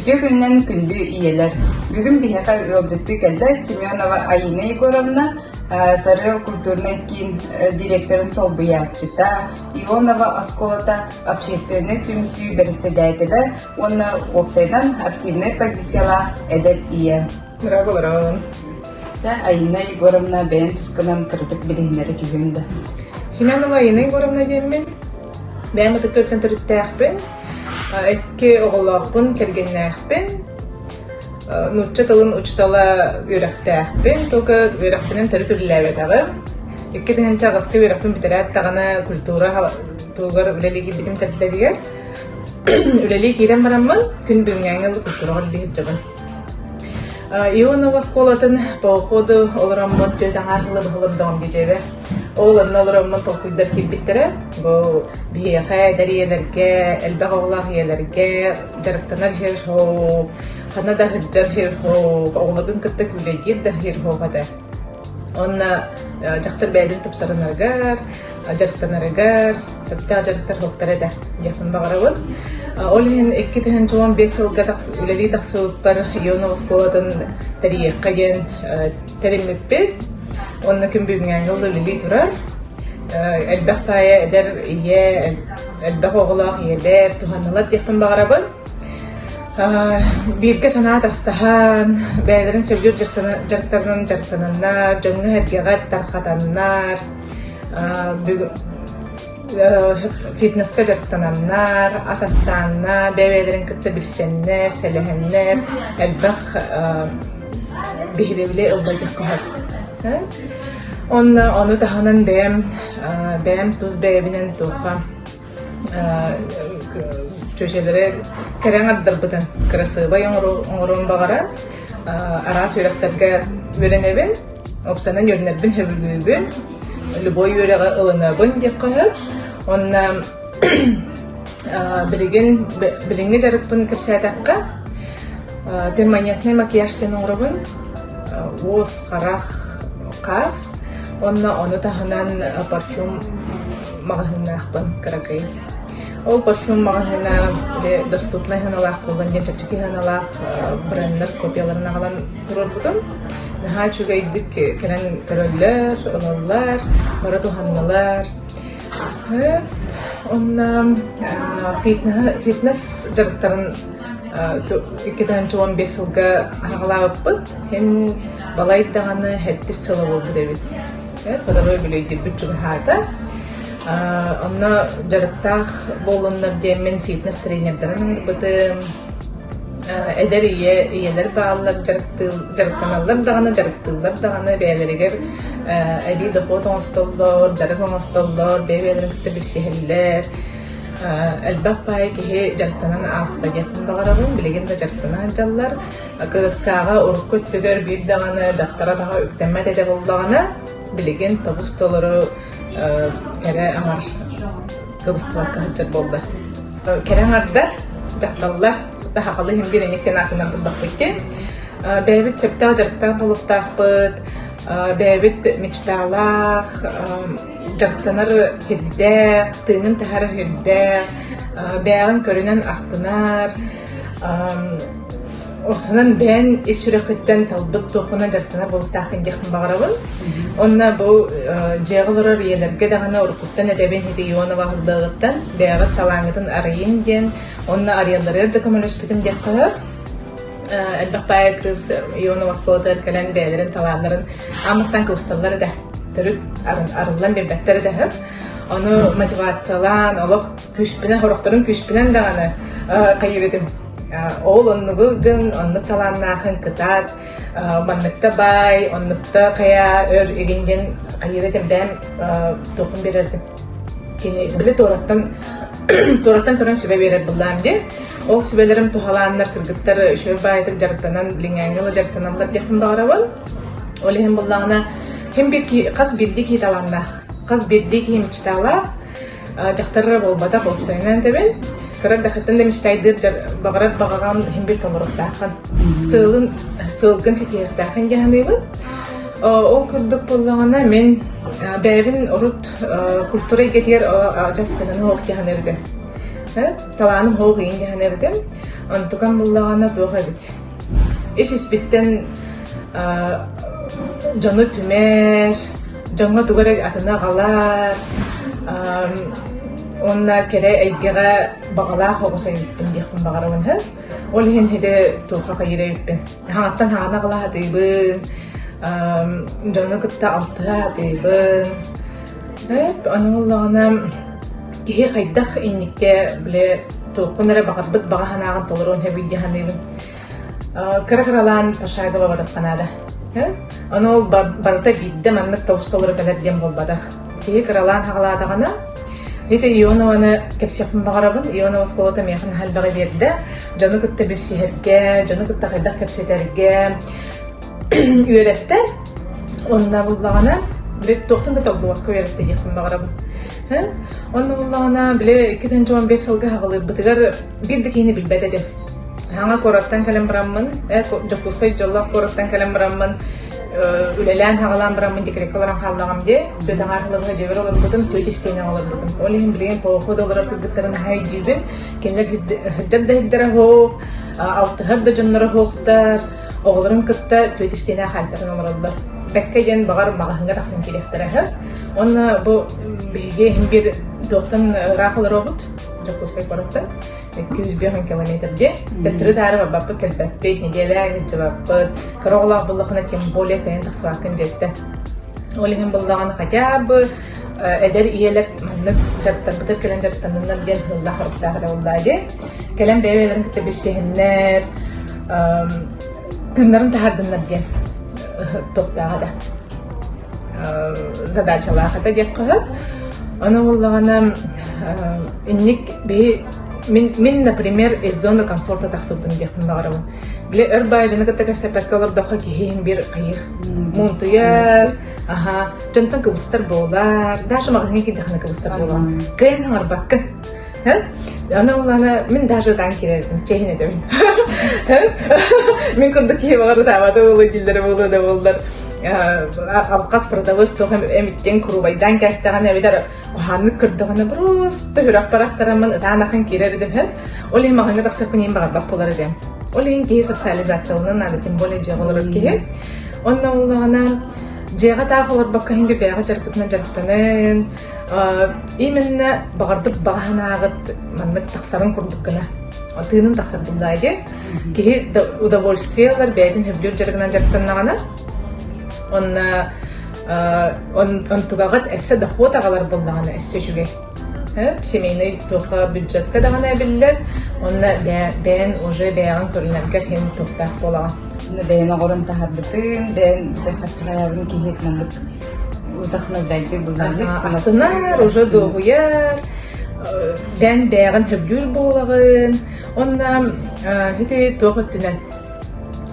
Үтүө күнүнэн күндү ийэлэр! Бүгүн биһиэхэ ыалдьыттыы кэллэ Семенова Айыына Егоровна, Сарыал культурнай киин директорын солбуйааччыта, Ионова оскуолата общественнай түмсүү бэрэссэдээтэлэ уонна уопсайынан активнай позициялаах эдэр ийэ. Браво, Айыына Егоровна бэйэн тускунан кыратык билиһиннэрэ түһүөн да. Семенова Айыына Егоровна диэммин. Бэйэм ытык күөлтэн төрүттээхпин. Икки оҕолоохпун, кэргэннээхпин. Нуучча тылын учуутала үөрэхтээхпин, только үөрэхпинэн төрүт үлэлээбэтэҕим. 2008-ка үөрэхпин бүтэрээт даҕаны культура туһугар үлэлии киирбитим тэрилтэтигэр. Үлэлии киирэн бараммын, күн бүгүҥҥээҥҥэ культураҕа үлэлии сылдьабын. Ионова оскуолатын по уходу олороммун түөрт аҥаар сылы быһа олордоҕум дьиэбэр. Ол онно олороммун толкуйдар киирбиттэрэ. Бу биһиэхэ эдэр ийэлэргэ, элбэх оҕолоох ийэлэргэ дьарыктанар хир-хоу, ханна да сылдьар хир-хоу, оҕолоргун кытта күүлэйдиир да хир-хоу этэ. Уонна дьахтар бэйэтин тупсарынарыгар, дьарыктанарыгар сөптөөх дьарыктар суохтар этэ диэхпин баҕарабын. Ол иһин 2015 сылга үлэлии тахсыбыппар Ионов оскуолатын тэрийиэххэ диэн тэриммиппит. Уонна күн бүгүҥҥээҥҥэ үлэлии турар. Элбэх баайа эдэр ийэ, элбэх оҕолоох ийэлэр туһаннылар диэхпин баҕарабын. Бииргэ санаа атастаһан, бэйэлэрин сөбүлүүр дьарыктарынан дьарыктананнар, дьоҥҥо-сэргэҕэ тарҕатаннар, фитнеска дьарыктананнар, ас астааннар, бэйэ-бэйэлэрин кытта билсэннэр, сэлэһэннэр, элбэх биһирэбили ылла диэххэ сөп. Онно ону таһынан бэйэм бэйэм тус бэйэбинэн туохха чүөчэлэри кэрэ аҥардарбытын кырасыабай оҥоруон баҕаран араас үөрэхтэргэ үөрэнэбин, уопсайынан үөрэнэрбин сөбүлүүбүн, любой үөрэҕи ылынабын диэххэ сөп. Уонна билигин билиҥҥи дьарыкпын кэпсээтэххэ, перманентный макияж диэн оҥоробун, уос, харах, хаас уонна ону таһынан парфюм маҕаһыыннаахпын кыракый. Ол парфюм маҕаһыына били доступнай сыаналаах буоллун диэн чэпчэки сыаналаах бренднэр копияларын аҕалан туруорбутум. Наһаа үчүгэйдик кэлэн көрөллөр, ылаллар, бары туһанналар. Онно фитнес дьарыктарын 2015 сылга аҕалаабыппыт. Һин балай даҕаны сэттис сыла буолбут эбит. Подобой бүлөйдүрбүт чугаһаата. Онно дьарыктаах буоллуннар диэммин фитнес тренердэрин ыҥырбытым. Эдэр ийэ, ийэлэр бааллар, дьарыктаналлар даҕаны, дьарыктыыллар даҕаны бэйэлэригэр эбии дохуот оҥостоллор, дьарык оҥостоллор, бэйэ-бэйэлэрин кытта билсиһэллэр. Элбэх баай киһи дьарыктанан ааста диэхпин баҕарабын, билигин да дьарыктана сылдьаллар. КСК-ҕа урукку өттүгэр биир даҕаны дьахтар атаҕа үктэммэт этэ буоллаҕына, билигин тобус-толору кэрэ аҥар кыбыстыбакка сылдьар буолла. Кэрэ аҥардар, дьахталлар таһаҕалы иһин биир инник диэн аатынан буллахпыт дии. Бэйэбит сөптөөх дьарыктаах буолуохтаахпыт, бэйэбит мечталаах, дьарыктанар сирдээх, тыынын таһаарар сирдээх, бэйэҕин көрүнэн астынар, Осунан бэйэн ис сүрэххиттэн талбыт туоххунан дьарыктанар буолуохтааххын диэхпин баҕарабын. Онно бу дьиэҕэ олорор ийэлэргэ даҕаны уруккуттан этэбин ити Ионова аһыллыаҕыттан бэйэҕит талааҥҥытын арыйыҥ диэн, онно арыйалларыгар да көмөлөспүтүм диэххэ сөп. Элбэх баайа кыыс Ионова оскуолатыгар кэлэн бэйэлэрин талааннарын аан бастаан кыбысталлар этэ. Төрүт арыллан биэрбэттэр этэ сөп. Ону мотивациялаан, олох күүспүнэн, сорохторун күүспүнэн даҕаны хайыыр этим. Ол оннугу гын, оннук талааннаахын кытаат, манныкта баай, оннукта хайа өр игин диэн хайыыр этим бэйэм туохпун биэрэр этим. Кини били туораттан туораттан көрөн сүбэ биэрэр былаам диэн. Ол сүбэлэрим туһалааннар кыргыттар үчүгэй баайытык дьарыктанан, билиҥҥээҥҥи ыла дьарыктаналлар диэхпин баҕарабын. Ол иһин буллаҕына, ким биир киһи, хас биирдии киһи талааннаах, хас биирдии киһи мечталаах, дьахтар эрэ буолбатах, уопсайынан этэбин. Кыра эрдэхиттэн да мечтайдыыр баҕарар баҕаҕын иһин биир толоруохтааххын. Сыалын, сыалгын ситиһиэхтээххин дии саныыбын. Ол курдук буоллаҕына, мин бэйэбин урут культура эйгэтигэр адьас сыһыана суох дии саныыр этим. Талааным суох иин дьаһанар этим. Онтукам буллаҕына туох эбит. Ис-испиттэн дьону түмэр, дьоҥҥо тугу эрэ атыны аҕалар уонна кэрэ эйгэҕэ баҕалаах оҕус эбиппин диэхпин баҕарабын үһү. Ол иһин ити туохха хайыыр эбиппин. Хаҥаттан хаана аҕала сатыыбын, дьону кытта алтыһа сатыыбын. Эп, аны буоллаҕына киһи хайдах инниккэ били туоххун эрэ баҕарбыт баҕа санааҕын толоруон сөбүй дии саныыбын. Кыра-кыралаан пошагово барыахха наада. Ону ол барыта биирдэ маннык тобус толору кэлэр диэн буолбатах. Киһи кыралаан хаҕалаатаҕына, ити Ионованы кэпсиэхпин баҕарабын. Ионова оскуолата миэхэ наһаа элбэҕи биэрдэ. Дьону кытта билсиһэргэ, дьону кытта хайдах кэпсэтэргэ үөрэттэ. Онно буллаҕына, били туохтан да толлубакка үөрэттэ диэхпин баҕарабын. Онно буллаҕына, били 2015 сылга хаҕалыырбытыгар биир да киһини билбэт этим. Хаҥа куораттан кэлэн бараммын, Дьокуускай дьоллоох куораттан кэлэн бараммын, үлэлээн хаҕалаан бараммын декреккэ олорон хааллаҕым дии. Түөт аҥаар сылыбыһа дьиэбэр олорбутум, түөт истиэнэҕэ олорбутум. Ол иһин билигин походу олорор кыргыттарын наһаа өйдүүбүн. Кинилэр сылдьар да сирдэрэ суох, алтыһар да дьонноро суохтар, оҕолорун кытта түөт истиэнэ хаайтаран олороллор. Бэккэ диэн баҕар маҕаһыыҥҥа тахсан киириэхтэрэ үһү. Уонна бу биһиги иһин биир туохтан ыраах олоробут, Дьокуускай куораттан 250 километр диэн. Төттөрү-таары барбаппыт, кэлбэппит, нэдиэлэ сылдьыбаппыт. Кыра оҕолоох буоллаххына, тем более кыайан тахсыбаккын дьиэттэн. Ол иһин буоллаҕына хотя бы эдэр ийэлэр маннык дьарыктарбытыгар кэлэн дьарыктанныннар диэн сыаллаах-соруктаах эрэ буоллаа дии. Кэлэн бэйэ-бэйэлэрин кытта билсиһиннэр, тыыннарын таһаардыннар диэн туохтааҕа да задачалаах этэ диэххэ сөп. Ону буоллаҕына инник биһи мин, мин, например, из зоны комфорта тахсыбытым диэхпин баҕарабын. Били өр баайы дьону кытта кэпсэппэккэ олордоххо киһи иһин биир хайыр муунтуйар, аха, дьонтон кыбыстар буолар, даже маҕаһыыҥҥа киирдэххинэ кыбыстар буолар. Кыайан хаҥарбаккын. Аны улаана мин даже ытаан киирэрим, чэһин этэбин. Мин курдук киһи баҕар ытаабата буолуо дииллэрэ буолуо да буоллар алҕас продавец туох эмиттэн курубайдаан кээстэҕинэ эбэтэр куһааннык көрдөҕүнэ просто сүрэхпэр астараммын ытаан ахан киирэр этим Ол иһин маҕаҥҥа тахсыахпын иһин баҕарбат буолар этим. Ол иһин киһи социализацияланан наада, тем более дьиэҕэ олорор киһи. Онно буоллаҕына дьиэҕэ таах олорбокко иһин бэйэҕэ дьарыккытынан дьарыктанын, именно баҕарбыт баҕа санааҕыт маннык тахсарын курдук гына тыынын тахсар буллаа дии. Киһи удовольствие ылар бэйэтин сөбүлүүр дьарыгынан дьарыктаннаҕына онно онтугаҕыт эссе дохуот аҕалар буоллаҕына эссе үчүгэй. Семейный туохха бюджетка даҕаны эбиллэр, онно бэйэн уже бэйэҕин көрүнэргэр иһин туохтаах буолаҕын. Бэйэн оҕорон таһарбытын, бэйэн хаччыҕайабын киһи маннык вдохновляйдыыр буллаҕын. Астынар, уже дуоһуйар, бэйэн бэйэҕин сөбүлүүр буолаҕын. Онно ити туох өттүнэн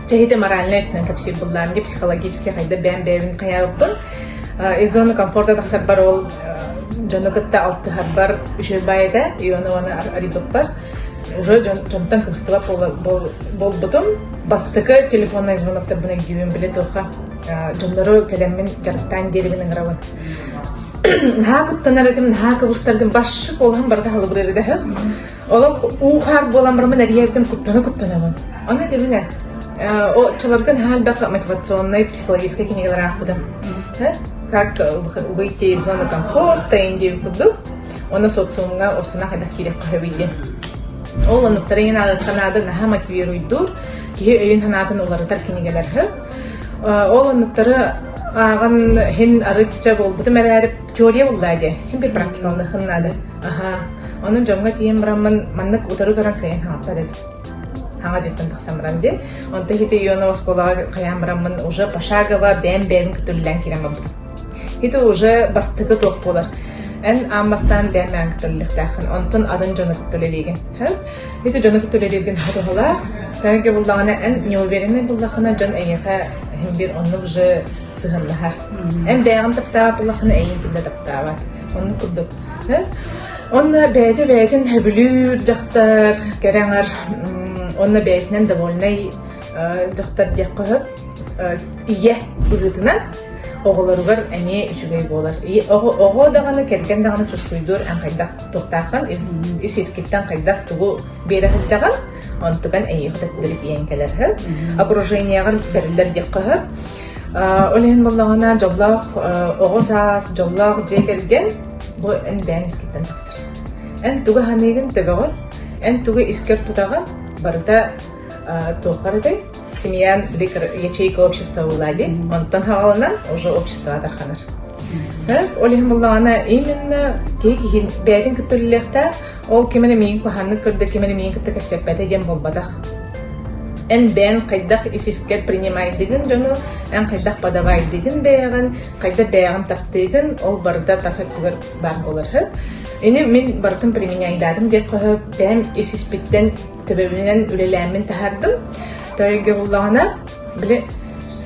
Чэ ити моральнай өттүнэн кэпсиир буллаам дии психологически хайда бэйэм бэйэбин хайаабыппын. Из зоны комфорта тахсарбар ол дьону кытта алтыһарбар үчүгэй баай этэ. И ону оны арыйбыппар. Уже дьонтон кыбыстыбат буолбутум. Бастакы телефоннай звоноктарбын өйдүүбүн били туохха дьоннору кэлэммин дьарыктаан диэрибин ыҥырабын. Наһаа куттанар этим, наһаа кыбыстар этим. Башшы куолаһым барыта халыбырыр этэ. Олох уу-хаар буолан бараммын эрийэрдим куттана-куттанабын. Ону этибин ээ, оччолорго наһаа элбэх мотивационнай, психологическай кинигэлэр аахпытым. Как выйти из зоны комфорта диэн курдук. Уонна социумҥа осуна хайдах киириэххэ сөбүй диэн. Ол оннуктары иҥин ааҕыахха наада наһаа мотивируйдуур, киһи өйүн-санаатын уларытар кинигэлэр Ол оннуктары ааҕан иһин арыычча буолбутум эрээри теория буллаа дии. Ким бир практикаланыахын наада. Аһаа. Онон дьоҥҥо тиийэн бараммын маннык утары көрөн кыайан хаалбат этим. Хаҥа дьиэттэн тахсан баран дии. Онтон ити Ионов оскуолаҕа хайаан бараммын уже пошагово бэйэм-бэйэбин көтүллээн киирэн барбытым. Ити уже бастакы туох буолар. Эн аан бастаан бэйэм бэйэҥ көтүллүөхтээххин, онтон атын дьону көтүлэлиигин. Ити дьону көтүлэлииргин туһалаах. Тэҥҥэ буллаҕына эн неуверенный буллаххына дьон эйиэхэ иһин биир оннук же сыһыаннаһар. Эн бэйэҕин таптаабат буоллаххына эйигин ким да таптаабат. Оннук курдук. Онно бэйэтэ бэйэтин сөбүлүүр дьахтар, кэрэ аҥар, уонна бэйэтинэн довольнай дьахтар диэххэ сөп. Ийэ быһыытынан. оҕолоругар эмиэ үчүгэй буолар. Оҕо даҕаны, кэргэн даҕаны чувствуйдуур эн хайдах туохтааххын, ис искиттэн хайдах тугу биэрэ сылдьаҕын, онтуган эйиэхэ төттөрү тиийэн кэлэр. Окружениеҕар бэриллэр диэххэ сөп. Ол иһин буоллаҕына дьоллоох оҕо саас, дьоллоох дьиэ кэргэн бу эн бэйэҥ искиттэн тахсар. Эн тугу саныыгын төбөҕөр, эн тугу искэр тутаҕын, барыта туоххар этэй? Семьян ячейка общества буолла дии. Онтон хаҕаланан уже общество тарханар. Ол иһин буоллаҕына именно киһи киһи бэйэтин кытта үлэлиэхтээх, ол ким эрэ миигин куһаҕаннык көрдө, ким эрэ миигин кытта кэпсэппэтэ диэн буолбатах. Эн бэйэҥ хайдах ис-искэр принимайдыгын дьону, эн хайдах подавайдыгын бэйэҕин, хайдах бэйэҕин таптыыгын, ол барыта тас өттүгэр баар буолар. Ини мин барытын применяйдаатым диэххэ сөп, бэйэм ис-испиттэн төбөбүнэн үлэлээммин таһаардым. Тойго буллаҕына, били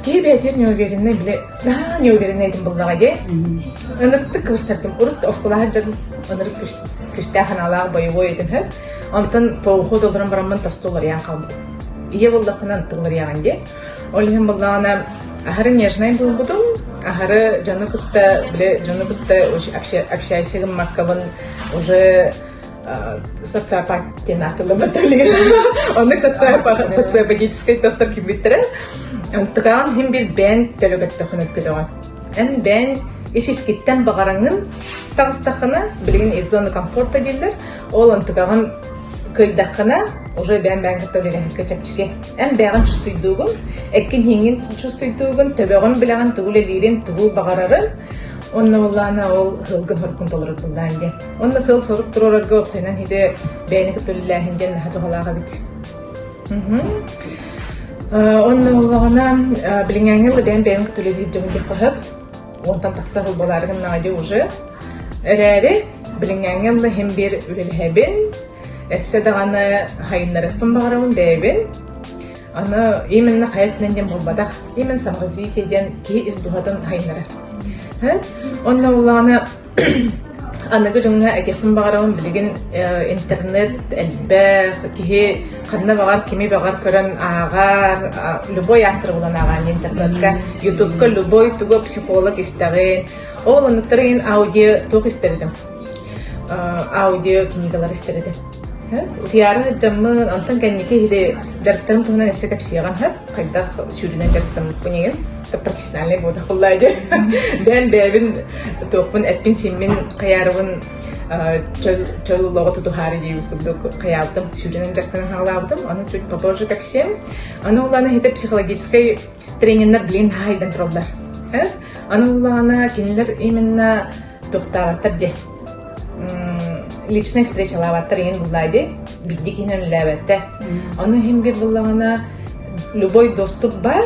киһи бэйэтигэр неуверенный, били наһаа неуверенный этим буллаҕа дии. Ынырыктык кыбыстардым. Урут оскуолаҕа сылдьан ынырык күстээх санаалаах боевой этим һэ. Онтон по уходу олорон бараммын тосту уларыйан хаалбытым. Ийэ буоллахпына антын уларыйаҕын дии. Ол иһин буллаҕына аһары нежнай буолбутум, аһары дьону кытта, били дьону кытта общайся гыммаккабын уже социопат диэн аатыллыбыт Оннук социопатическай тохтор киирбиттэрэ. Онтукаҕын иһин бир бэйэн төлөкөттөххүн өткөтөҕүн. Эн бэйэн ис искиттэн баҕараҥын таҕыстаххына, билигин из зоны комфорта дииллэр, ол онтукаҕын кыайдаххына, уже бэйэн бэйэн кытта үлэлэһэргэ чэпчэки. Эн бэйэҕин чувствуйдуугун, эккин-ииҥҥин чувствуйдуугун, төбөҕүн билэҕин, тугу үлэлиирин, тугу баҕарарын, онно буоллаҕына ол ыһылгын-хоргун толорор буоллаҕын диэн. Уонна сыал-сорук туруорарга уопсайынан иһити бэйэни кытта үлэлээһин диэн наһаа туһалаах эбит. Онно буоллаҕына билиҥҥээҥҥи да бэйэм бэйэм кытта үлэлиир дьон диэххэ сөп. Уонтан тахса сыл буолаары гыннаҕа дии уже. Эрээри билиҥҥээҥҥи ылла иһин биир үлэлэһэбин. Өссө даҕаны хайыннарыахпын баҕарабын бэйэбин. Аны именно хайа өттүнэн диэн буолбатах. Именно саморазвитие диэн киһи ис дууһатын хайыннарар. Онно буоллаҕына Аныгы дьоҥҥо этиэхпин баҕарабын билигин интернет элбэх, киһи ханна баҕар кими баҕар көрөн ааҕар, любой автор булан ааҕаан интернетка, ютубка любой тугу психолог истэҕин. Ол оннуктары иһин аудио туох истэр этим? Аудио книгалар истэр этим. Утуйаары сылдьаммын, онтон кэнники иһити дьарыктарым туһунан өссө кэпсиэҕим сөп. Хайдах сүүрүнэн дьарыктаммыппын игин профессиональный буолтах буоллаа дии. Бэйэм бэйэбин туохпун эппин-симмин хайаарыбын чөл чөл олоҕу тутуһаары диэбит курдук хайаабытым, сүүрүнэн дьарыктанан хаалаабытым. Аны чуть попозже кэпсиэм. Аны улаана иһитэ психологическай трениннэр билигин хаайдан тураллар. Аны улаана кинилэр именно туохтаабаттар диэ личнай встречалаабаттар иһин буллаа дии биирдии киһини үлэлээбэттэр ону иһин биир буллаҕына любой доступ бар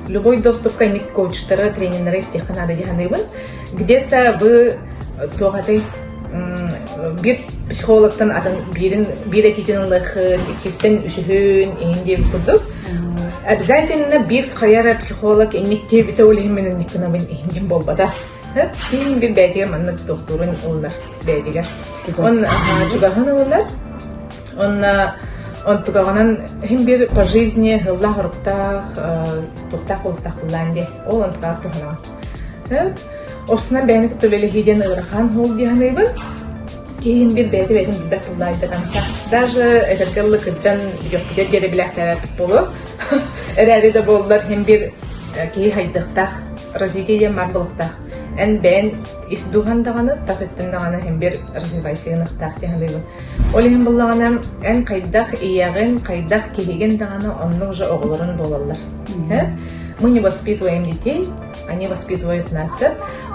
любой доступка инник коучтары трениннары истиэххэ наада дии саныыбын где-то вы туох этэй биир психологтан атын биирин биир этиитин ылыаххын иккистэн үсүһүн иһин диэбит курдук обязательно биир хайа эрэ психолог инник диэбитэ ол иһин мин инник гынабын иһин диэн буолбатах Киин бир бэйэтигэр маннык туохтуурун ылынар бэйэтигэр. Он чугаһын ылынар. Онна онтугаҕынан иһин бир по жизни һыллаах оруктаах туохтаах буолуктаах буллаан дии. Ол онтугаҕар туһанаҕын. Осунан бэйэни кытта үлэлэһии диэн ыарахан уол дии саныыбын. Киһи бир бэйэтэ бэйэтин билбэт буллаайда танса. Даже этэргэ ыллы кырдьан бүтүөхпүтүгэр диэри билээхтээбэппит буолуо. Эрээри да буоллар иһин бир киһи хайдыахтаах развитие диэн баар буолуохтаах. Эн бэйэн ис дууһан даҕаны, тас өттүн даҕаны иһин бир развивайсыгыныахтаах дии саныыбын. Ол иһин буллаҕына, эн хайдах ийэҕин, хайдах киһигин даҕаны оннук же оҕолорун буолаллар. Мы не воспитываем детей, они воспитывают нас.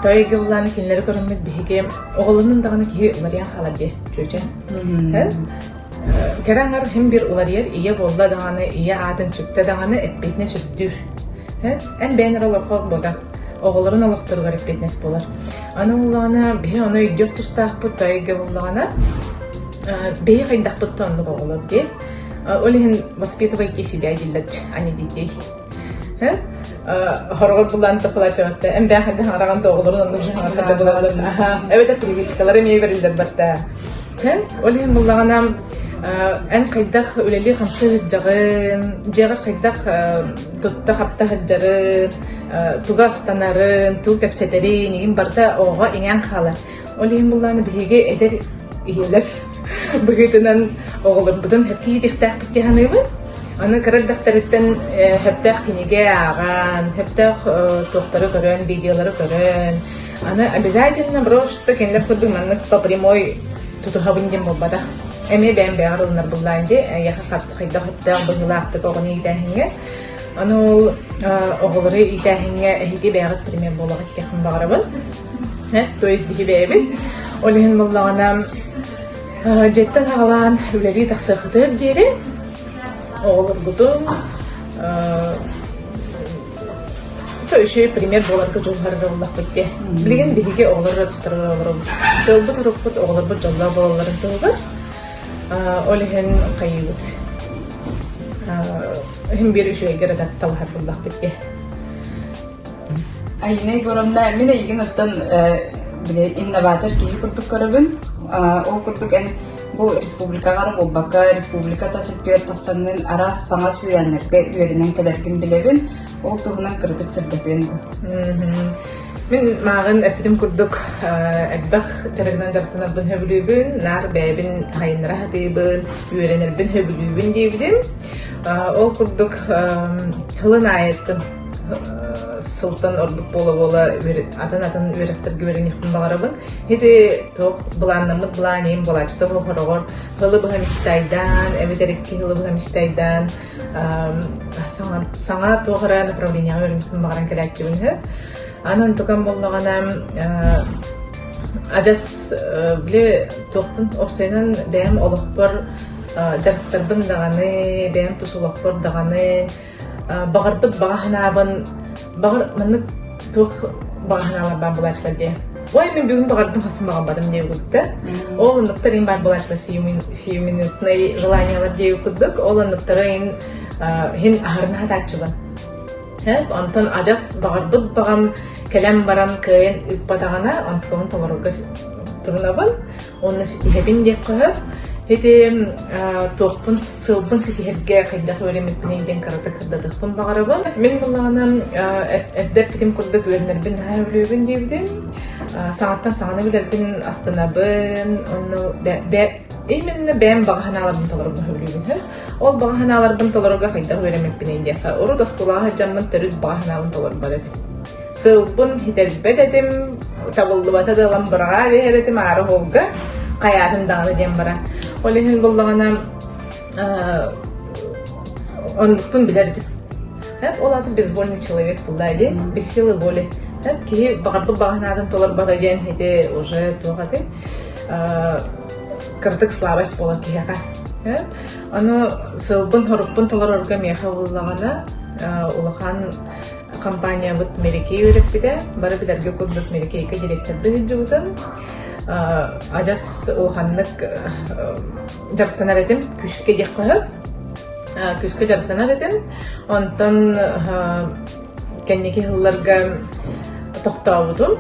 Тоойго буллааны кинилэри көрөммүт биһиги оҕолорун даҕаны киһи уларыйан хаалар дии, чүөчэ. Кэрэ аҥар иһин бир уларыйар ийэ буолла даҕаны, ийэ аатын сүктэ даҕаны эппиэтинэс үрдүүр. Эн бэйэн эрэ олоххо буотах, оҕолорун олохторугар эппиэтинэс буолар. Аны буоллаҕына, биһи ону өйдүөх тустаахпыт, тойго буоллаҕына, биһи хайдахпыт да оннук оҕолор дии. Ол иһин воспитывайте себя дииллэр, а не детей. Хороҕор булаан тохолааччыбатта эн бэйэҥ хайдах хараҕын да оҕолорун оннук дьаһаҕар булаллар эбэтэр привычкалары эмиэ бэриллэр батта ол иһин буллаҕына эн хайдах үлэлии-хамсыы сылдьаҕын дьиэҕэр хайдах тутта-хапта сылдьарын. Туга астанарын, тугу кэпсэтэрин, игин барыта оҕоҕо иҥэн хаалар. Ол иһин буллааны биһиги эдэр ийэлэр быһыытынан оҕолорбутун сөпкө иитиэхтээхпит дии саныыбын. Аны кыра эрдэхтэриттэн сөптөөх кинигэ ааҕан, сөптөөх туохтары көрөн, видеолары көрөн, аны обязательно просто кинилэр курдук маннык по прямой тутуһабын диэн буолбатах. Эмиэ бэйэм бэйэҕэр ылынар буллаан дии, эйиэхэ хайдах сөптөөх быһыылаахтык оҕону иитээһиҥҥэ. Аны ол оҕолору иитээһиҥҥэ эһиги бэйэҕит пример буолаҕыт диэхпин баҕарабын. То есть биһи бэйэбит. Ол иһин буоллаҕына дьиэттэн аҕалаан үлэлии тахсыаххытыгар диэри оҕолоргутун үчүгэй пример буоларга дьулуһарга буоллахпыт дии. Билигин биһиги оҕолор тустарыгар олоробут. Сыалбыт урукпут оҕолорбут дьоллоох буолалларын туһугар ол иһин хайыыбыт. Иһин биир үчүгэйгэ эрэ талаһар буоллахпыт дии. Айина Егоровна, мин эйигин оттон били инноватор киһи курдук көрөбүн. Ол курдук эн бу республикаҕа буолбакка, республика тас өттүгэр тахсаҥҥын араас саҥа сүүрээннэргэ үөрэнэн кэлэргин билэбин. Ол туһунан кыратык сырдатыаҥ дуо? Мин мааҕын эппитим курдук элбэх дьарыгынан дьарыктанарбын сөбүлүүбүн, наар бэйэбин хайыннара сатыыбын, үөрэнэрбин сөбүлүүбүн диэбитим. Ол курдук сылын аайыттан сылтан ордук буола-буола атын-атын үөрэхтэргэ үөрэниэхпин баҕарабын. Ити туох былааннаммыт былаан иһин буолааччыта хороҕор сылы быһа мечтайдаан, эбэтэр икки сылы быһа мечтайдаан саҥа, саҥа туох эрэ направлениеҕа үөрэниэхпин баҕаран кэлээччибин үһү. Аны онтукам буоллаҕына адьас били туохпун уопсайынан бэйэм олохпор дьарыктарбын даҕаны, бэйэм тус олохпор даҕаны баҕарбыт баҕа санаабын баҕар маннык туох баҕа санаалар баар буолааччылар диye. Ой, мен бүгүн баҕардым хасын баҕарбатым диye курдук Ол оннуктар ин баар буолааччылар сиюминутный желаниялар диye курдук. Ол оннуктары ин хин аһарына хатааччыбын. Онтон адьас баҕарбыт баҕам кэлэн баран кыайан ыыппатаҕына, онтукабын толорорго турунабын. Уонна ситиһэбин диэххэ сөп. Ити туохпун, сыалбын ситиһэргэ хайдах үөрэммиппиний диэн кыратык сырдатыахпын баҕарабын. Мин буоллаҕына эрдэ эппитим курдук үөрэнэрбин наһаа сөбүлүүбүн диэбитим. Саҥаттан саҥаны билэрбин астынабын. Онно именно бэйэм баҕа санааларбын толорорго сөбүлүүбүн. Ол баҕа санааларбын толорорго хайдах үөрэммиппиний диэххэ, урут оскуолаҕа сылдьаммын төрүт баҕа санаабын толорбот этим. Сылбын хитэрбэт этим, табыллыбата да ылан быраҕаа биэрэр этим аара уолга, хайаатын даҕаны диэн бара. Ол иһин буллаҕына оннукпун билэр этим. Ол аата безвольный человек буолла дии, без силы воли. Киһи баҕарбыт баҕа санаатын толорбото диэн ити уже туох этэй кырдык слабость буолар киһиэхэ. Ону сыалбын-сорукпун толорорго миэхэ буллаҕына улахан Компаниябыт Мерикей үөрэппитэ. Бары билэргэ курдук Мерикейгэ директордыы сылдьыбытым. Адьас улаханнык дьарыктанар этим, күүскэ диэххэ сөп. Күүскэ дьарыктанар этим. Онтон кэнники сылларга тохтообутум.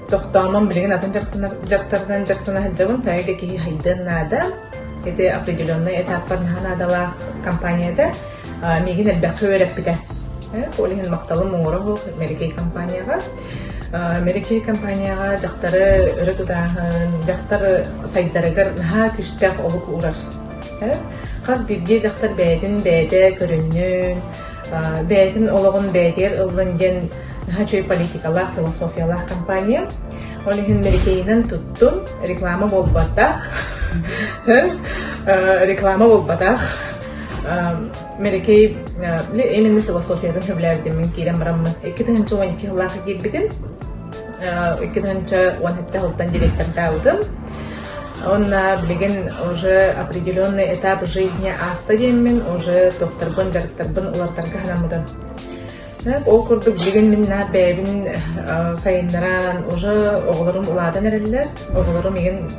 Тохтоомон билигин атын дьарыктарынан дьарыктана сылдьабын. Таайга киһи хайдыан наада. Ити определенный этаппар наһаа наадалаах компания этэ. Миигин элбэххэ үөрэппитэ. Ол иһин махталым муҥура суох Мерикей компанияҕа. Мерикей компанияҕа дьахтары өрө тутааһын, дьахтар сайдарыгар наһаа күүстээх олук уурар. Хас биирдии дьахтар бэйэтин бэйэтэ көрүннүн, бэйэтин олоҕун бэйэтигэр ыллын диэн наһаа үчүгэй политикалаах, философиялаах компания. Ол иһин Мерикейинэн туттун, реклама буолбатах. Реклама буолбатах. Мерикей именно философиятын сөбүлээбитим мин киирэн бараммын 2012 сыллаахха киирбитим 2017 сылтан директордаабытым Онно билигин уже определенный этап жизни ааста диэммин уже туохтарбын дьарыктарбын уларытарга санаммытым. Ол курдук билигин мин наар бэйэбин сайыннаран уже оҕолорум улаатан эрэллэр. Оҕолорум игин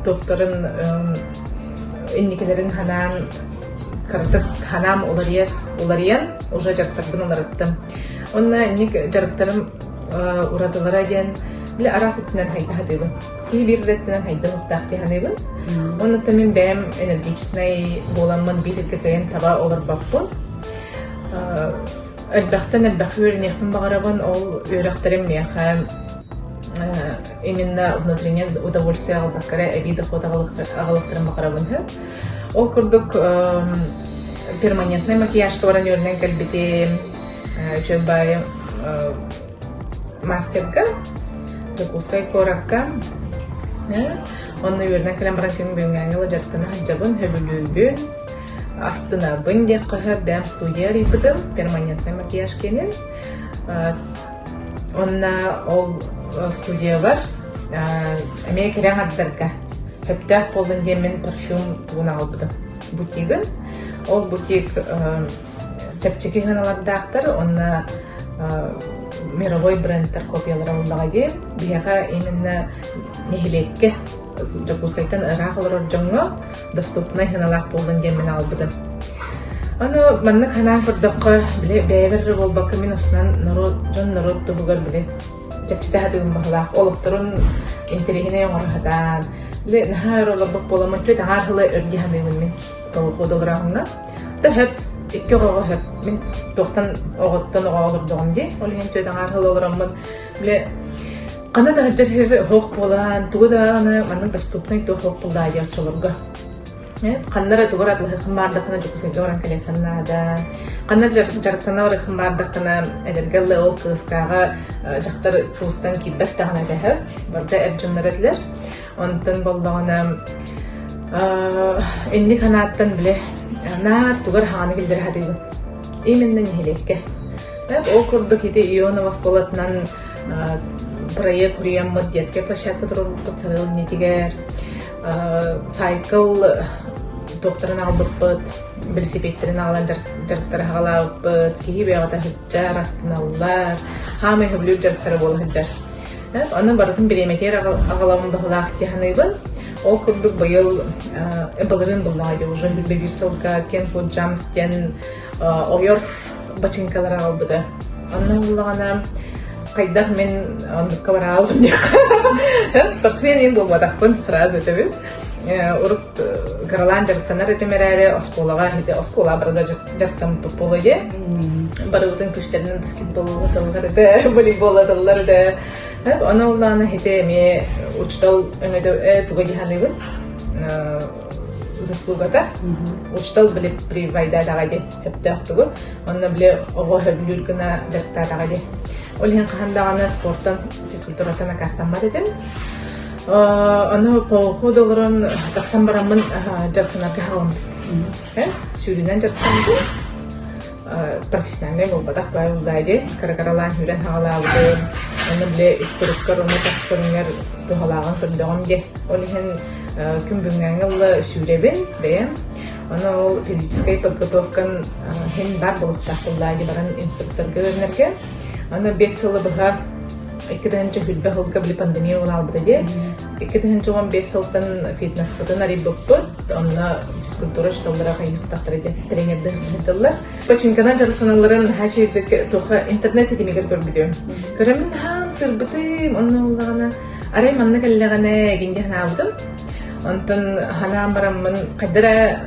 туохтарын инникилэрин санаан кыратык санаам уларыйар уларыйан уже дьарыктарбын уларыттым. Онно инник дьарыктарым уратылара диэн били араас өттүнэн хайда сатыыбын. Киһи биир да өттүнэн хайда уохтаах дии саныыбын. Оннуттан мин бэйэм энергичнай буоламмын биир сиргэ кыайан таба олорбоппун. Элбэхтэн элбэххэ үөрэниэхпин баҕарабын, ол үөрэхтэрим миэхэ именно внутреннее удовольствие аҕалбакка эрэ эбии доход аҕалыахтарын баҕарабын үһү. Ол курдук перманентнай макияжка баран үөрэнэн кэлбитим, үчүгэй баайы мастерга Дьокуускай куоракка онно үөрэнэн кэлэн баран күн бүгүҥҥээҥҥэ ыла дьарыктана сылдьабын, сөбүлүүбүн, астынабын диэххэ сөп. Бэйэм студия арыйбытым, перманентнай макияж киэнин. Онно ол студиябар эмиэ кэрэ аҥардарга сөптөөх буоллун диэммин парфюм тугун аҕалбытым бутигын. Ол бутик чэпчэки сыаналардаахтар уонна мировой брендтэр копиялара буоллаҕа дии. Биһиэхэ именно нэһилиэккэ Дьокуускайтан ыраах олорор дьоҥҥо доступнай сыаналаах буоллун диэн мин аҕалбытым. Аны маннык санаан көрдөххө, били бэйэбэр эрэ буолбакка мин устунан норуот, дьон норуот туһугар били чэпчэтэ сатыыбын баһылаах олохторун интэриэһинэй оҥоро сатаан, били наһаа өр олорбут буоламмын түөрт аҥаар сылы өр дии саныыбын мин толкуйдаларааһыҥҥа. Да сөп, икки оҕоҕо сөп. Мин туохтан оҕоттон оҕо олордоҕум дии. Ол иһин түөрт аҥаар сыл олороммун били ханна да сылдьар сир суох буолан, тугу даҕаны маннык доступнай туох суох буоллаа дии оччолорго. Ханна эрэ тугу эрэ атылаһыаххын баардаххына Дьокуускайга баран кэлиэххин наада. Ханна дьарыктана барыаххын баардаххына эдэргэ ылла ол кыыскааҕа дьахтар туустан киирбэт даҕаны этэ Барыта эр дьоннор этилэр. Онтон боллоҕуна инник санааттан бile наар тугар хааны киллэрэ сатыыбын. Именно нэһилиэккэ. Ол курдук ити Ионов оскуолатынан проект куруйаммыт детская площадка туруорбуппут Сарыал иннитигэр сайкл туохтарын аҕалбыппыт, велосипедтэрин аҕалан дьарыктары аҕалаабыппыт, киһи бэйэҕитэ сылдьар, астыналлар, хаамай сөбүлүүр дьарыктара буола сылдьар. Онон барытын бириэмэтигэр аҕалабын баһылаах дии саныыбын. Ол курдук быйыл былырыын буллаҕа дии уже биир сылга Кен Фуд Джамс диэн ойор бачыыҥкалары аҕалбыта. Онно буллаҕына хайдах мин оннукка бараалым диэххэ. Спортсмен иин буолбатахпын сразу этэбин. Урут кыралаан дьарыктанар этим эрээри оскуолаҕа оскуола барыта дьарыктаммыппыт буолуо диye. Барыбытын күстэринэн баскетболлаталлар этэ, волейболлаталлар этэ. Ону улаана хите эмиэ учутал өҥөтө туга дии саныыбын заслугата. Учутал били привайдаатаҕа дии сөптөөхтүгү. Онно били оҕо сөбүлүүр гына дьарыктаатаҕа дии. Ол иһин хаһан даҕаны спортан, физкультураттан аккаастаммат этим. Ону по ходу олорон тахсан бараммын дьарыктанарга хаалым. Сүүрүүнэн дьарыктаммытым. Профессиональнай буолбатах баай дии. Кыра-кыралаан сүүрэн хаалаабытым. Онно били ис туруккар уонна тас көрүҥҥэр туһалааҕын көрдөҕүм дии. Ол иһин күн бүгүҥҥэ ыла сүүрэбин бэйэм. Ону ол физическэй подготовкам иһин баар буолуохтаах буоллаа дии баран инструкторга үөрэнэргэ. Аны 5 сылы быһа 2020 сылга били пандемия буолаалбыта дии. 2015 сылтан фитнеспытын арыйбыппыт. Онно физкультура учууталлара хайыһыртахтара диэн тренердэр сылдьаллар. Починканан дьарыктаналларын наһаа үчүгэйдик туохха интернет ситимигэр көрбүтүм. Көрөммүн наһаа сырбытым, онно буоллаҕына арай манна кэллэҕинэ эгин дии санаабытым. Онтон санаан бараммын хайда эрэ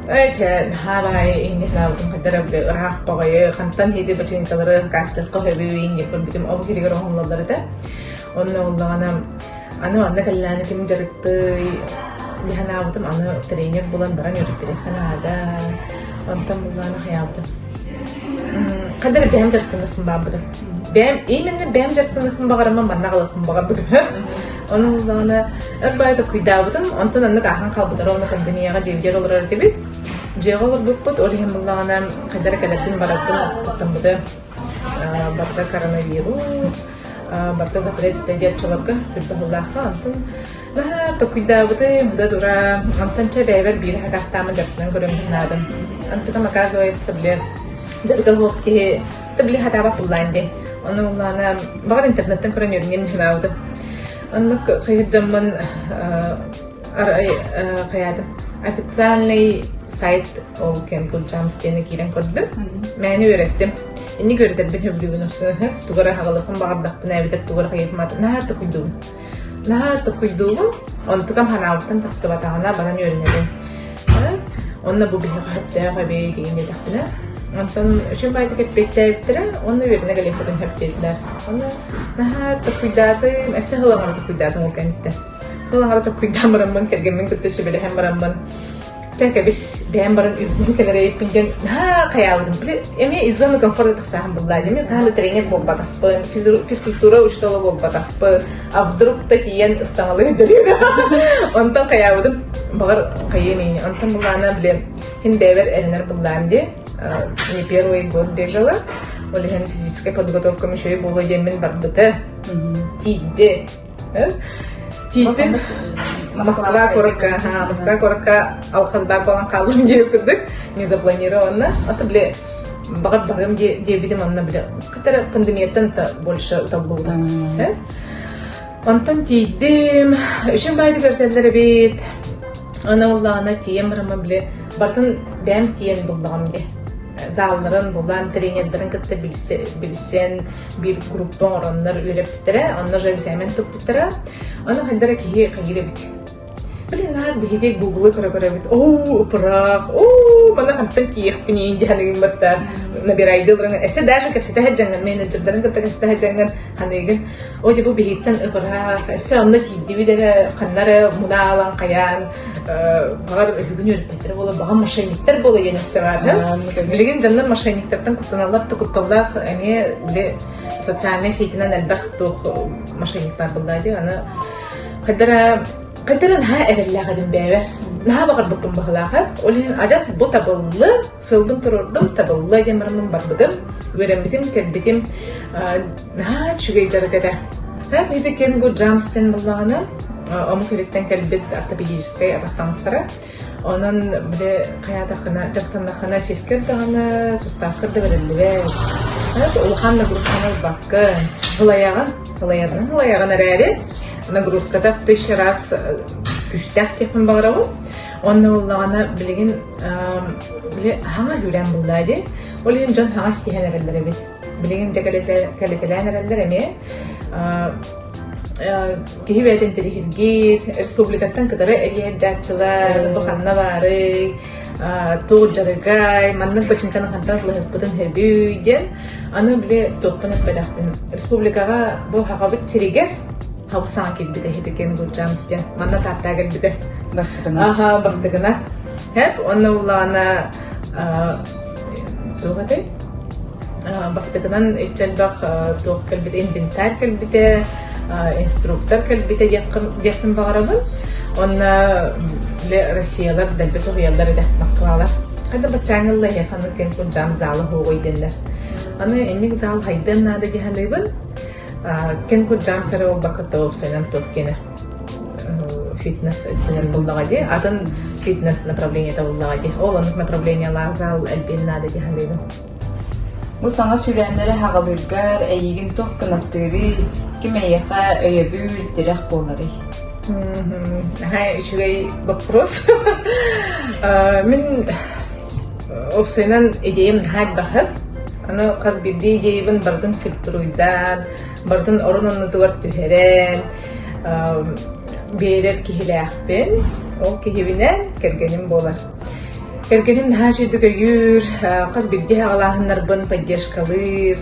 ээ чэ наһаа баҕайы иһин санаабытым хайда эрэ били ыраах баҕайы хантан иһити бачыыҥкалары хакаастыахха сөбүй иһин көрбүтүм ол иһигэр оҥоһуллаллар этэ. Онно буоллаҕына аны манна кэллэҕинэ ким дьарыктый дии санаабытым аны тренер булан баран үөрэттэриэххэ наада. Онтон буллаҕына хайаабытым. Ханна эрэ бэйэм дьарыктаныахпын баҕарбытым. Бэйэм именно бэйэм дьарыктаныахпын баҕараммын манна аҕалыахпын баҕарбытым. Ону буллаҕына өр баайы токуйдаабытым, онтон оннук ааһан хаалбытара уонна пандемияҕа дьиэбитигэр олорор этибит. Дьиэҕэ олорбуппут, ол иһин буллаҕына хайда эрэ кэлэрбин барарбын куттаммытым. Барыта коронавирус, барыта запрет диэн оччолорго үрбэһыллаахха онтон наһаа токуйдаабытым да тура онтон чэ бэйэбэр биири хакаастааммын дьарыктанан көрөн санаатым. Онтукам оказывается били дьарыга суох киһи да били хатаабат буллаан дии. Ону буллаана баҕар интернеттэн көрөн үөрэнним санаабытым. Оннук хайыр дьоммун арай хайаатым официальный сайт ол Кен Кулджамс диэни киирэн көрдүм. Мээнэ үөрэттим. Инник үөрэтэрбин сөбүлүүбүн охсуһа. Тугу эрэ хаҕылыахпын баҕардахпына эбэтэр тугу эрэ хайыахмаат наһаа токуйдуубун. Наһаа токуйдуубун. Онтукам ханаабыттан тахсыбатаҕына баран үөрэнэбин. Онно бу биһиэхэ сөптөөх эбит деген диэтэхпинэ. Онтон үчүгэй баайдык эппиэттээбиттэрэ уонна үөрэнэ кэлиэхпитин сөп диэтилэр. Онно наһаа толкуйдаатым, өссө сыл аҥара толкуйдаатым ол кэнниттэн. Сыл аҥара толкуйдаан бараммын, кэргэммин кытта сүбэлэһэн бараммын, чэ кэбис, бэйэм баран үрдүнэн кэлэр эбиппин диэн наһаа хайаабытым. Били эмиэ из зоны комфорта тахсааһын буллаа дии. Мин хаһан да тренер буолбатахпын, физкультура учуутала буолбатахпын, а вдруг та тиийэн ыстаҥалыы дьарыйда. Онтон хайаабытым, баҕар хайыам ини. Онтон буллаана били Мин бэйэбэр эрэнэр быллаам дии. Не первый год бегала. Ол иһин физическая подготовкам үчүгэй буолуо диэммин барбыта. Тиийди. Тиийдим. Москва куоракка, Москва куоракка алхас баар буолан хааллым диэбит курдук. Не запланированно. Ата бile баҕар барыам диэбитим онно бile кытары пандемияттан да больше уталлыбыта. Онтон тиийдим. Үчүн баайдык өртөллөр эбит. Аны буоллаҕына тиийэн бараммын били барытын бэйэм тиийэн буллаҕым дии. Залларын булан, тренердэрин кытта билсэн, биир группа оҥороннор үөрэппиттэрэ, онно же экзамен туппуттара. Ону хайда эрэ киһи хайыыр эбит. Блин, наар биһиги гуглы көрө-көрөбүт. Оо, ыпыраах, оо, маны хантан тиийиэхпиний диэн ыҥматта набирайдыыларын эссе даже кэпсэтэ сылдьаҥҥын, менеджердарын кытта кэпсэтэ сылдьаҥҥын ханыыгын. Оо, дьэ бу биһиттэн ыпыраах, эссе онно тиийдибит эрэ, ханна эрэ мунаалан хайаан, баҕар үһүгүн үөрпэттэрэ буола, баҕар мошенниктар буола диэн эссе баар. Билигин дьоннор мошенниктартан куттаналлар да кутталлаах эмиэ били социальнай сетинэн элбэх туох мошенник баар буолла дии. Аны хайдара хайдара наһаа эрэллээх этим бэйэбэр. Наһаа баҕарбыппын баһылааха. Ол иһин адьас бу табыллы, сылбын туруордум, табыллы диэн бараммын барбытым, үөрэммитим, кэлбитим. Наһаа үчүгэй дьарык этэ. Ити Кенгу Джамс диэн буоллаҕына, омук ириттэн кэлбит ортопедическай атах таҥастара. Онон били хайаатаххына, дьарыктаннаххына сискэр даҕаны, сустааххар да бэриллибэт. Улахан нагрузканы ылбаккын, һылайаҕын, һылайарынан һылайаҕын эрээри, нагрузката в тысяча раз күүстээх диэхпин баҕарабын. Онно буоллаҕына билигин били хаҥа күүрээн буллаа дии. Ол иһин дьон хаҥас тиһэн эрэллэр эбит. Билигин дьэ кэлитэлээн эрэллэр эмиэ. Киһи бэйэтин тириһиргиир, республикаттан кытары эрийэр дьааччылар, бу ханна баарый, туох дьарыгай, маннык бачыҥканы хантан ылыһыппытын сөбүй диэн. Аны били туохпун эппэтэхпин. Республикаҕа бу Хахабыт сиригэр хабысаҥа киирбитэ иһитикин Гурджанс диэн. Манна Тааттаа кэлбитэ. Бастакына. Аха, бастакына. Хэп, онно буллаҕына туох этэй? Бастакынан иччэ элбэх туох кэлбитэ, инвентарь кэлбитэ, инструктор кэлбитэ диэхпин баҕарабын. Уонна били Россиялар дэлби соһуйаллар этэ, Москвалар. Хайда баччааҥҥы ылла эһиэхэ аны кэн курдьаан зала суоҕуй диэннэр. Аны инник зал хайдыан наада дии саныыбын. Кэн курдьаан сэрэ буолбакка тоопсайынан туох киэнэ фитнес өттүнэн буллаҕа дии. Атын фитнес направлениета буллаҕа дии. Ол оннук направлениелаах зал элбиэн наада дии саныыбын. Бу саҥа сүүрээннэри аҕалыыргар эйигин туох кынаттыырый, ким эйиэхэ өйөбүл, тирэх буоларый? Наһаа үчүгэй вопрос. Мин уопсайынан идеям наһаа элбэхэ. Аны хас биирдии идеябын барытын фильтруйдаан, барытын орун оннутугар түһэрэн биэрэр киһилээхпин. Ол киһибинэн кэргэним буолар. Кэргэним наһаа үчүгүйдүк өйүүр, хас биирдии аҕалааһыннарбын поддержкалыыр,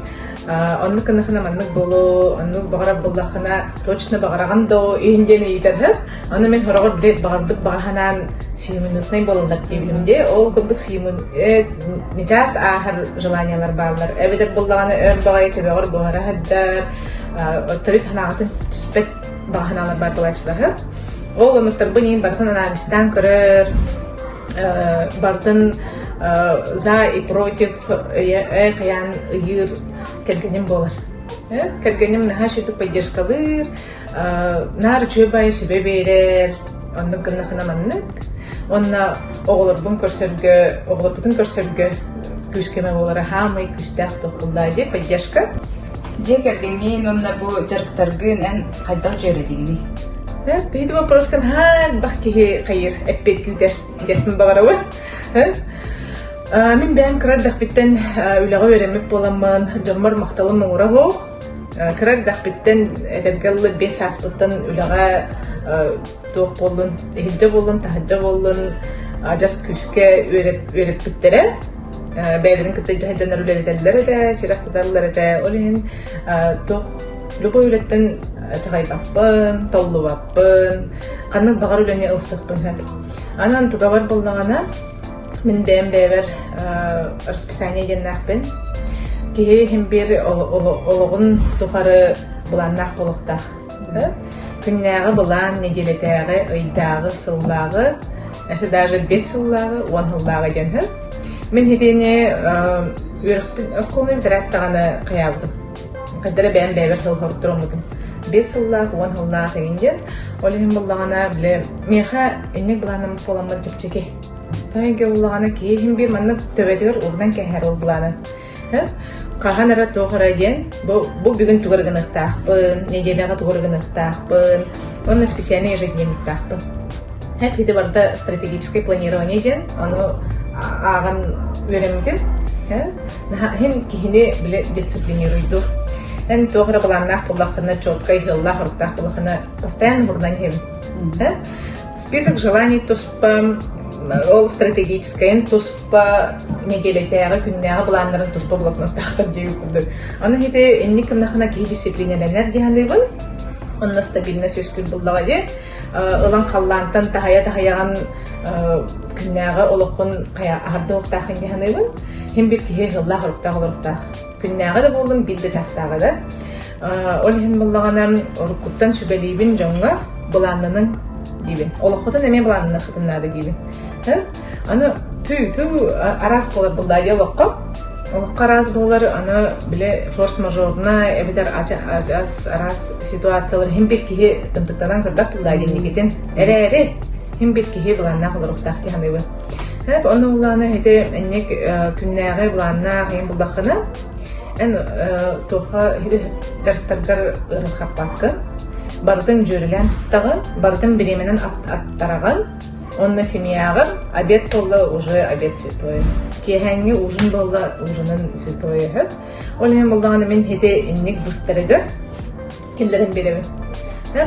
оннук гыннахына маннык буолуо, оннук баҕарар буоллаххына точно баҕараҕын доо иһин диэн ыйытарһыт. Ону мин хороҕор били баҕарбыт баҕа санаан сиюминутнай буолаллар диэбитим дии. Ол курдук ньычаас ааһар желаниелар бааллар. Эбэтэр буоллаҕына өр баҕайы төбөҕөр буһара сылдьар, төрүт санааҕытын түспэт баҕа санаалар баар буолааччылар. Ол оннуктарбын иин барытын анализтаан көрөр, барытын за и против хайаан ыйыыр кэргэним буолар. Кэргэним наһаа үчүгдүк поддержкалыыр, наар үчүгэй баайы сүбэ биэрэр, оннук гыннахына маннык. Уонна оҕолорбун көрсөргө, оҕолорбутун көрсөргө күүс-көмө буолара хаамай күүстээх туох буоллаа дии поддержка. Дьиэ кэргэҥҥин уонна бу дьарыктаргын эн хайдах дьүөрэлиигиний? Биһиги вопроска наһаа элбэх киһи хайыыр, эппиэт күүтэр диэхпин баҕарабын. Мин бэйэм кыра эрдэхпиттэн үлэҕэ үөрэммит буоламмын, дьоммор махталым муҥура суох. Кыра эрдэхпиттэн эдэргэ ыллы 5 сааспыттан үлэҕэ туох буоллун, иһирдьэ буоллун, таһырдьа буоллун, адьас күүскэ үөрэппиттэрэ. Бэйэлэрин кытта дьаһайдьаннар үлэлэтэллэр этэ, сир астаталлар этэ. Ол иһин туох любой үлэттэн чаҕыйбаппын, толлубаппын, ханнык баҕар үлэни ылсыахпын сөп. Анан тугабар буллаҕына, мин бэйэм бэйэбэр расписание диэннээхпин. Киһи иһин биир олоҕун тухары былааннаах буолуохтаах. Күннээҕи былаан, нэдиэлэтээҕи, ыйдааҕы, сыллааҕы, өссө даже 5 сыллааҕы, 10 сыллааҕы диэн үһү. Мин итини үөрэхпин оскуоланы бүтэрээт даҕаны хайаабытым. Хайдара бэйэм бэйэбэр сыл хоруттураммытым. 5 сыллаах, 10 сыллаах игин диэн. Ол иһин буллаҕына, бile миэхэ инник былааным буоламмын чэпчэки. Тойге буллаҕына киһи иһин биир маннык төбөтүгэр урунан кэһэр ол былаанын. Хаһан эрэ туох эрэ диэн, бу, бу бүгүн тугу эрэ гыныахтаахпын, нэдиэлэҕэ тугу эрэ гыныахтаахпын, уонна специальный ежедневниктаахпын. Ити барыта стратегическое планирование диэн, ону ааҕан үөрэммитим. Иһин киһини били дисциплинируйдур. Эн туох эрэ былааннаах буоллаххына, четкай, ыаллаах-оруктаах буоллаххына, постоянно мурунан иһэбин. Список желаний туспа, ол стратегическайын туспа, нэдиэлэтээҕи, күннээҕи былааннарын туспа блокноттаахтар диэбит курдук. Аны ити инник гыннахына киһи дисциплинэлэнэр дии саныыбын. Онно стабильность үөскүүр буллаҕа дии. Ылан халлаантан таһайа-таһайаҕын күннээҕи олоххун хайа аһардыахтааххын дии саныыбын. Хин бир киһи ыһыллаах-оруктаах олоруктаах. Күннээҕи да буоллун, биир да чаастааҕы да. Ол иһин буллаҕына уруккуттан сүбэлиибин дьоҥҥо былааннаныҥ диибин. Олоххутун эмиэ былааннаныаххытын наада диибин. Аны түү-түү араас буолар буллаа дии олоххо. Олоххо араас буолар, аны бile форс-мажорна эбэтэр адьас араас ситуациялар иһин бир киһи тымтыктанан көрбөт буллаа диэнникитин. Эрээри иһин бир киһи былааннаах олоруохтаах дии саныыбын. Онно буллаана ити инник күннээҕи былааннаах иһин буллаххына Эн туохха дьарыктаргар ыарырҕаппаккын, барытын дьүөрэлээн туттаҕын, барытын бириэмэнэн аттараҕын, уонна семьяҕар обед буолла уже обед святой, киэһээҥҥи ужин буолла ужинын святой өһөп. Ол иһин буоллаҕына мин ити инник быстарыгар киллэрэн биэрэбин.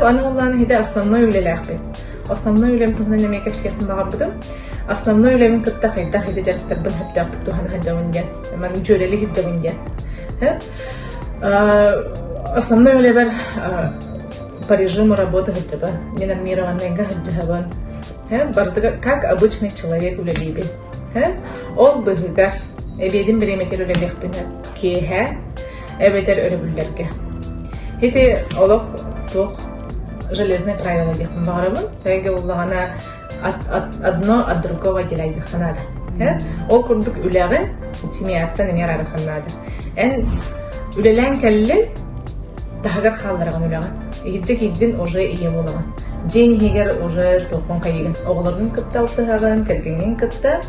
Аны буоллаҕына ити основной үлэлээхпин. Основной үлэм туһунан эмиэ кэпсиэхпин баҕарбытым. Основной үлэбин кытта хайдах ити дьарыктарбын сөптөөхтүк туһана сылдьабын диэн. Маннык дьүөрэлии сылдьабын диэн. Основной үлэбэр по режиму работы сылдьабын. Ненормированныйга сылдьыһабын. Барытыгар как обычный человек үлэлиибин. Ол быһыгар эбиэдин бириэмэтигэр үлэлиэхпин киэһэ эбэтэр өрөбүллэргэ. Ити олох туох железное правило диэхпин баҕарабын. Тэйгэ буллаҕына одно от другого отделяйдыхха наада. Ол курдук үлэҕин семьяттан эмиэ араарыаххын наада. Эн үлэлээн кэллин, таһыгар хааллараҕын үлэҕин. Иһирдьэ киирдин уже ийэ буолаҕын. Дьиэҥ иһигэр уже туоххун хайыгын. Оҕолоргун кытта алтыһаҕын, кэргэҥҥин кытта.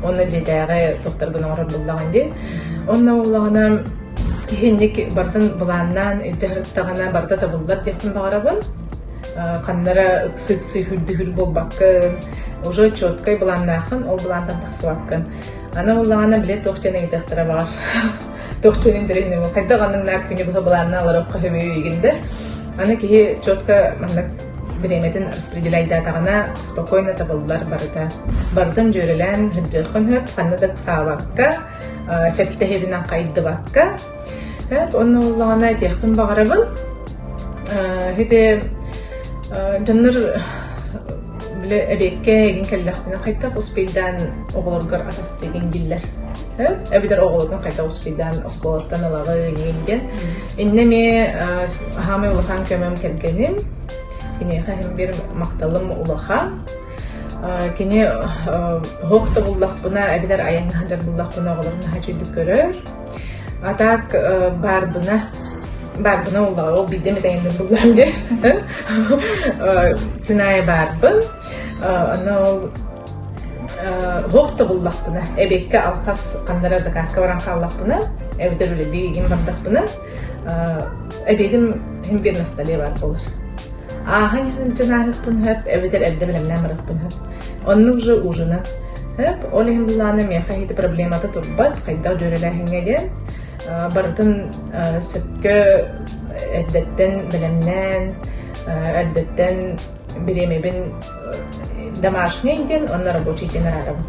Уонна дьиэтээҕи туохтаргын оҥорор буоллаҕын дии. Онно буоллаҕына киһи инник барытын былааннаан илдьэ сырыттаҕына барыта табыллар диэхпин баҕарабын. Ханна эрэ ыксы-ыксы үрдүһүр буолбаккын, уже четкай былааннааххын, ол былаантан тахсыбаккын. Аны буоллаҕына били туох дьон ыйытыахтара баҕар. Туох дьон интэриэһинэй хайдах оннук наар күнү быһа былааннаан олорор хөбү да. Аны киһи четко маннык бириэмэтин распределяйдаатаҕына спокойно табыллар барыта. Барытын дьүөрэлээн сылдьыаххын сөп, ханна да ыксаабакка, сэптэһибинэн хайдыбакка. Онно буоллаҕына этиэхпин баҕарабын. Ити дьоннор били эбиэккэ игин кэллэхпинэ хайдах успейдаан оҕолоргор атастыыгын дииллэр. Эбэтэр оҕолоргун хайдах успейдаан оскуолаттан ылаҕын игин диэн. Иннэ эмиэ хаамай улахан көмөм кэргэним. Киниэхэ иһин биир махталым улахан. Кини оһох да буллахпына, эбэтэр айаҥҥа сылдьар буллахпына оҕолорун наһаа үчүгдүк көрөр. А так баарбына, баарбына уллаҕа, ол биирдэ эмит айанныыр буллаҕым дии. Күн аайы баарбын. Аны ол оһох да буллахпына, эбиэккэ алхас ханна эрэ заказка баран хааллахпына, эбэтэр үлэлии игин бардахпына, эбиэтим иһин биир на столе баар буолар. Ааһан иһин ааһыахпын сөп, эбэтэр эрдэ бэлэмнээн барыахпын сөп. Оннук же ужина. Сөп, ол иһин былаана миэхэ ити проблемата турбат, хайдах дьүөрэлээһиҥҥэ диэн. Барытын сөпкө эрдэттэн бэлэмнээн, эрдэттэн бириэмэбин домашний диэн уонна рабочий диэн араарабын.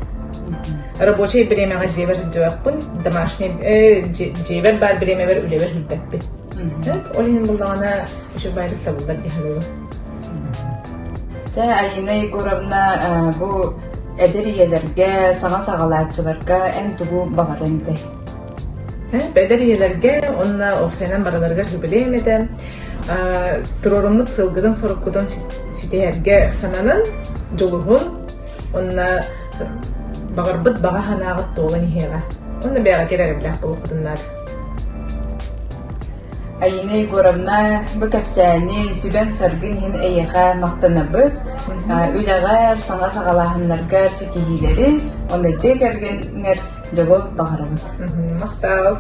Рабочай бириэмэҕэ дьиэбэр сылдьыбаппын, домашний дьиэбэр баар бириэмэбэр үлэбэр сылдьбаппын. Ол иһин буллаҕына үчүгэй табыллар дии саныыбын. Дьэ, Айина Егоровна, бу эдэр ийэлэргэ, саҥа саҕалааччыларга эн тугу баҕарыаҥ этэй? Эдэр ийэлэргэ уонна уопсайынан барыларыгар сүбэлиэм этэ. Туруоруммут сылгытын-соруккутун ситиһэргэ сананан, дьулуһун уонна баҕарбыт баҕа санааҕыт туолан иһиэҕэ. Уонна бэйэҕитигэр эрэллээх буолуоххутун наада. Айина Егоровна, бу кэпсээниҥ, сүбэҥ-саргын иһин эйиэхэ махтанабыт. Үлэҕэр, саҥа саҕалааһыннаргар ситиһиилэри уонна дьиэ кэргэҥҥэр дьолу баҕарабыт. Махтал.